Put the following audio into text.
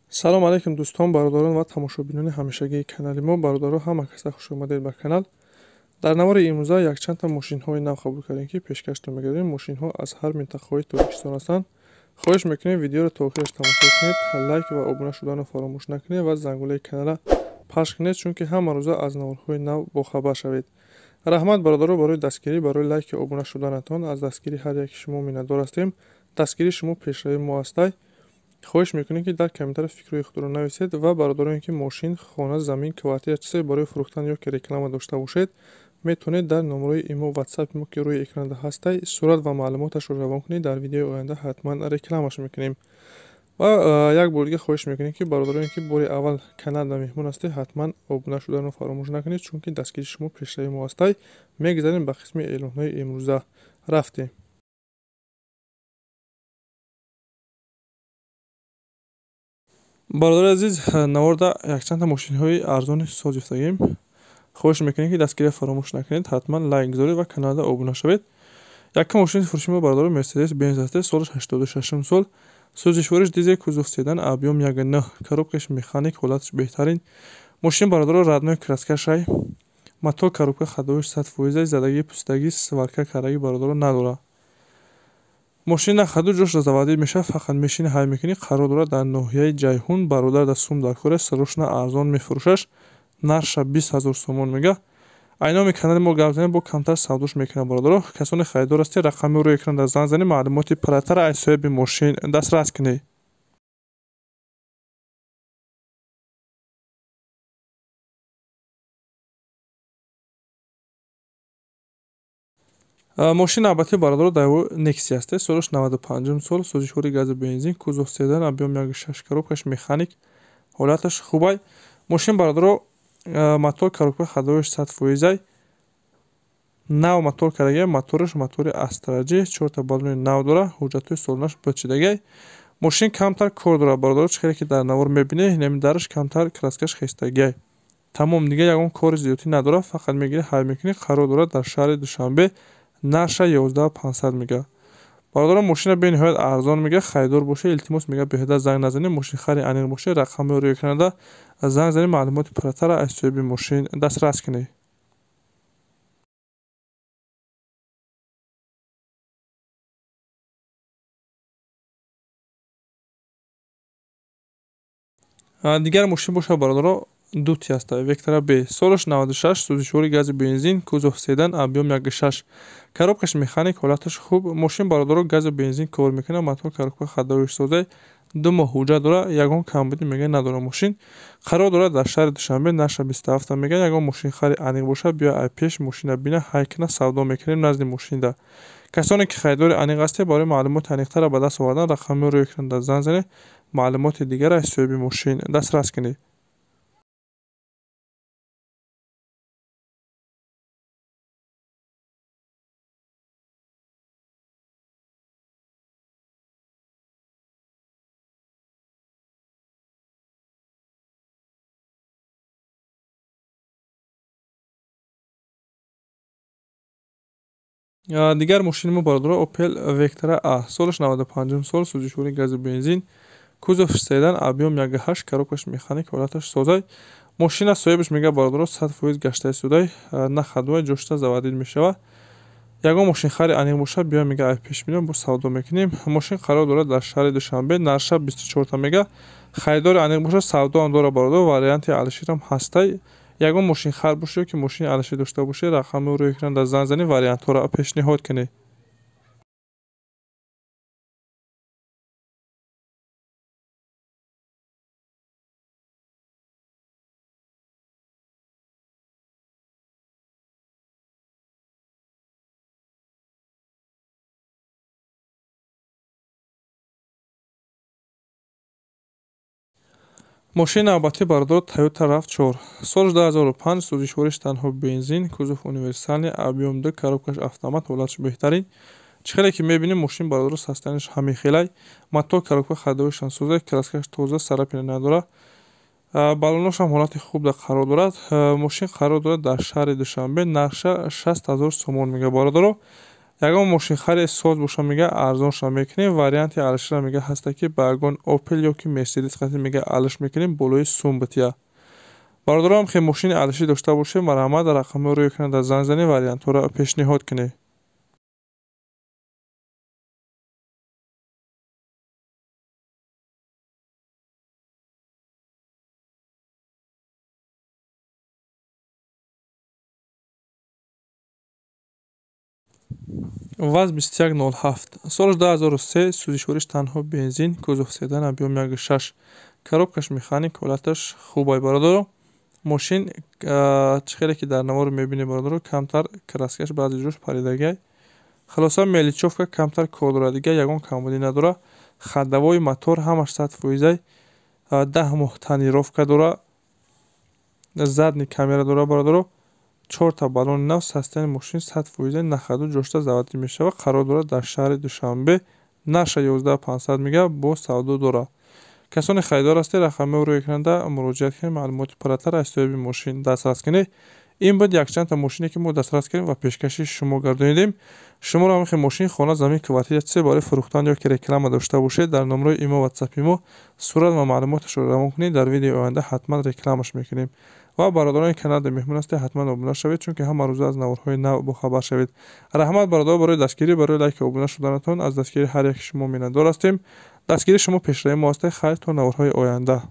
Салом алейкум дӯстон, бародарон ва тамошобинони ҳамешагии канали мо. Бародаро, ҳама каса хуш омадед ба канал. Дар навори имрӯза якчандта мошинҳои нав қабул кардем, ки пешкаштон мегардем. Мошинҳо аз ҳар минтақаҳои Тоҷикистон ҳастанд. Хоҳиш мекунем, видеоро то охираш тамошо кунед, лайк ва обуна шуданро фаромӯш накунед ва зангулаи каналра пахш кунед, чунки ҳама рӯза аз наворҳои нав бохабар шавед. Раҳмат, бародаро, барои дастгирӣ, барои лайки обуна шуданатон. Аз дастгирии ҳар яки шумо миннатдор ҳастем. Дастгирии шумо пешравии мо ҳастай. Хоҳиш мекунем, ки дар комментария фикрҳои худро нависед ва бародароне, ки мошин, хона, замин, квартира, чизе барои фурӯхтан ё ки реклама дошта бошед, метавонед дар номерои имо, ватсапи мо, ки рӯи экранда ҳастай, сурат ва маълумоташро равон кунед. Дар видеои оянда ҳатман рекламаш мекунем. Ва як бор дига хоҳиш мекунем, ки бародароне, ки бори аввал каналда меҳмон ҳастед, ҳатман обуна шуданро фаромӯш накунед, чунки дастгирии шумо пешравии мо ҳастай. Мегузарем ба қисми эълонҳои имрӯза. Рафтем. Бародари азиз, наворда якчандта мошинҳои арзони соз ёфтагем. Хоҳиш мекунем, ки дастгирия фаромӯш накунед, ҳатман лайк гузоред ва каналда обуна шавед. Якум мошини фурӯши мо, бародаро, Мерседес Бенз аст, солаш 86 сол, сӯзишвориш дизел, кузов седан, объём 1,9, коробкаш механик, ҳолаташ беҳтарин. Мошин, бародаро, родной краскашай, мотор, коробка ходовиш 100%, задагӣ, пустагӣ, сварка кардагӣ, бародаро, надорад. Мошин на ходу, ҷош заводить мешавад, фақат мешини, ҳай мекунӣ. Қарор дорад дар ноҳияи Ҷайҳун. Бародар дар сум дар кор аст, срочно арзон мефурӯшаш. Нархша 20 000 сомон мега. Айноми канали мо гап занем, бо камтар савдош мекунам. Бародаро, касоне харидор ҳастед, рақами рӯи экранда занг занед, маълумоти пурратара аз соҳиби мошин дастрас кунед. Мошини навбатӣ, бародаро, Daewoo Nexia аст, солаш 95 сол, сӯзишвори газу бензин, кузов седан, объём 1,6, коробкаш механик, ҳолаташ хубай. Мошин, бародаро, мотор, коробка ходовиш 100%, нав мотор кардагиа, мотораш мотори Астра J, чорта баллони нав дора, ҳуҷҷатҳои солонаш бочидагиай. Мошин камтар кор дорад, бародаро, чӣ хеле ки дар навор мебинед, инами дараш камтар краскаш хестагиай. Тамом, дига ягон кори зиёдтӣ надорад, фақат мегирӣ, ҳай мекунӣ. Қарор дорад дар шаҳри Душанбе. Нарша 11 500 мега. Бародарон, мошина бениҳоят арзон мега. Харидор боша, илтимос мега, беҳуда занг назанед. Мошинхари аниқ боша, рақамҳои рӯи экранда занг занед, маълумоти пурратара аз соҳиби мошин дастрас кунед. Дигар мошин боша, бародаро, дути аст, Вектора Б, солаш 96, сӯзишвори гази бензин, кузов седан, объём 1,6, коробкаш механик, ҳолаташ хуб. Мошин, бародаро, газу бензин кор мекунад, мотор, коробка ходовиш созай, 2 моҳ ҳуҷҷат дорад, ягон камбудӣ, мега, надорад. Мошин қарор дорад дар шаҳри Душанбе, нарша 27 мега. Ягон мошинхари аниқ бошад, биё ай пеш мошина бина, ҳай кина, савдо мекунем назди мошинда. Касоне ки харидори аниқ ҳастед, барои маълумоти аниқтара ба даст овардан рақамҳои рӯи экранда занг занед, маълумоти дигар аз соҳиби мошин дастрас кунед. Дигар мошини мо, бародаро, Opel Vectra A, солаш 95 сол, сӯзишвори газу бензин, кузов седан, объём 1,8, коробкаш механик, ҳолаташ созай. Мошина, соҳибаш мега, бародаро, 100% гаштаи судай, на ходу, ҷошта заводить мешавад. Ягон мошинхари аниқ бошад, биё, мега, ай пеш меоям, боз савдо мекунем. Мошин қарор дорад дар шаҳри Душанбе, нарша 24 мега. Харидори аниқ бошад, савдоам дорад, бародаро, варианти алиширам ҳастай. Ягон мошинхар бошед ё ки мошини алишир дошта бошед, рақамҳои рӯи экранда занг занед, вариантҳоро пешниҳод кунед. Мошини навбатӣ, бародаро, Toyota RAV4, соли 2005, сӯзишвориш танҳо бензин, кузов универсальный, объём 2, коробкаш автомат, ҳолаташ беҳтарин. Чӣ хеле ки мебинем, мошин, бародаро, состоянияш ҳамин. Мотор, коробка ходовишам соза, краскаш тоза, царапина надорад, баллоношам ҳолати хуб қарор дорад. Мошин қарор дорад дар шаҳри Душанбе, нархша 60 000 сомон мега, бародаро. Ягон мошинхари соз боша мега арзонша мекунем. Варианти алишра мега ҳаста ки ба ягон Опел ё ки Мерседес қати мега алиш мекунем болои сум бития. Бародарам хе мошини алишӣ дошта бошед, марҳамат рақамҳои рӯи экран занг занед, вариантҳоро пешниҳод кунед. ВАЗ 2107 соли 2003, сӯзишвориш танҳо бензин, кузов седан, объём 1,6, коробкаш механик, ҳолаташ хубай бародаро. Мошин чӣ хеле ки дар навор мебинед бародаро, камтар краскаш баъзе ҷош паридагай. Хулоса мелочёвка камтар кор дорад, дига ягон камбудӣ надорад. Ходовой мотор ҳамаш 100%, 10 моҳ тонировка дора, задний камера дора бародаро. 4та баллони нав, состояни мошин 100%, на ходу ҷошта заводӣ мешавад. Қарор дорад дар шаҳри Душанбе. Нарша 11 500 мега, бо савдо дорад. Касоне харидор ҳастед, рақамҳои рӯи экранда муроҷиат кунед, маълумоти пурратар аз соҳиби мошин дастрас кунед. Ин буд якчандта мошине ки мо дастрас кардем ва пешкаши шумо гардонидем. Шуморо ҳамин мошин, хона, замин, квартира, чизе барои фурӯхтан ё ки реклама дошта бошед, дар номерои имо, ватсапи мо сурат ва маълумоташро равон кунед, дар видеои оянда ҳатман рекламаш мекунем. Ва бародарони каналда меҳмон ҳастед, ҳатман обуна шавед, чунки ҳама рӯза аз наворҳои нав бохабар шавед. Раҳмат бародаро барои дастгирӣ, барои лайки обуна шуданатон. Аз дастгирии ҳар яки шумо миннатдор ҳастем. Дастгирии шумо пешравии мо ҳастед. Хайр, то наворҳои оянда.